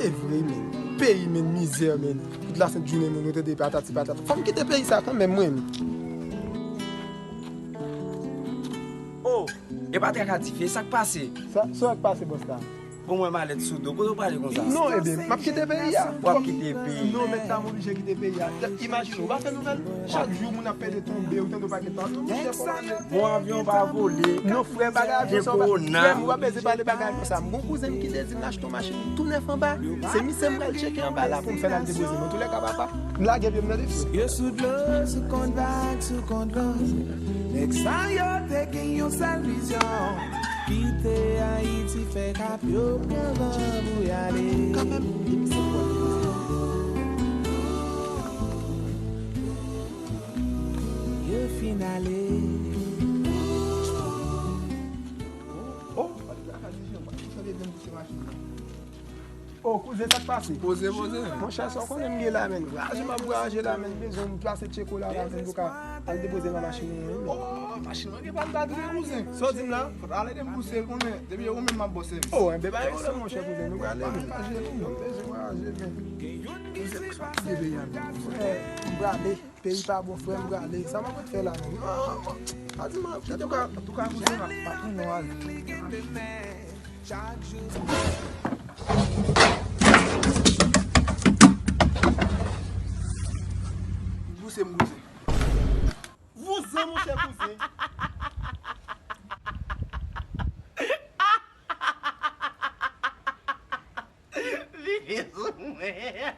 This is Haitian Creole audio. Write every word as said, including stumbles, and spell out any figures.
E vre, men. Peyi, men, mizè, men. Tout lasent jounen, men, nou tande patati patata. Fò m kite peyi sa kanmenm, mwen. Oh, e pa traka dife, sa k pase? Sa, sa k pase, bòs la? Bon, mwen malèt sou do. Kote w prale konsa? Non, ebyen, m ap kite peyi a. W ap kite peyi? Non, men, m oblije kite peyi a. Imajine w, w pa fè nouvèl? Chak jou, moun ap pede tonbe, ou tande w pa gen tan. Non, monchè, kòmande. Bon, avyon pa vole. Non, frè, bagay avyon sa, frè m, ou pa bezwen pale bagay konsa. M gon kouzen m ki te di m l achte yon machin tou nèf anba. Se misye m pral tcheke anba la pou m fè l al depoze. Men antoulèka, papa, m lage pye m nan defi. Yo sou dlo, sou kont vag, sou kont van. Nèg sa yo te gen yon sèl vizyon. Kite Ayiti, fè kap yo pran van pou y ale. Kanmenm, depi se pwòp. Yo fin ale. Oh, pa di sa, di jan, pa di sa, de menm pou se machin nan. Oh, kouzen, sa k pase? Poze, poze. Monchè, sa w konnen m gen la, menn. Vwayaje m ap vwayaje la, menn. Bezwen m plase tcheko la, la, menn, pou ka al depoze nan machin ou, menn. Oh, machin nan gen pa m ta touye, kouzen. Sa w di m la? Fòk ale de m pouse l, konnen. Depi yo menm m ap bò sèvis. Oh, enben, pa gen pwoblèm, monchè, kouzen. Nou prale, menn. Vwayaje, menn. Kouzen, sa k pase, menn? Frè, m prale. Peyi pa bon, frè, m prale. Sa m ap fè la, menm? Ah, ah, ah. Pa di m, antouka, antouka, kouzen, m ap, m ap pran yon ale. Pouse m, kouzen. Vouzan, monchè, kouzen. Vivi sou mwen.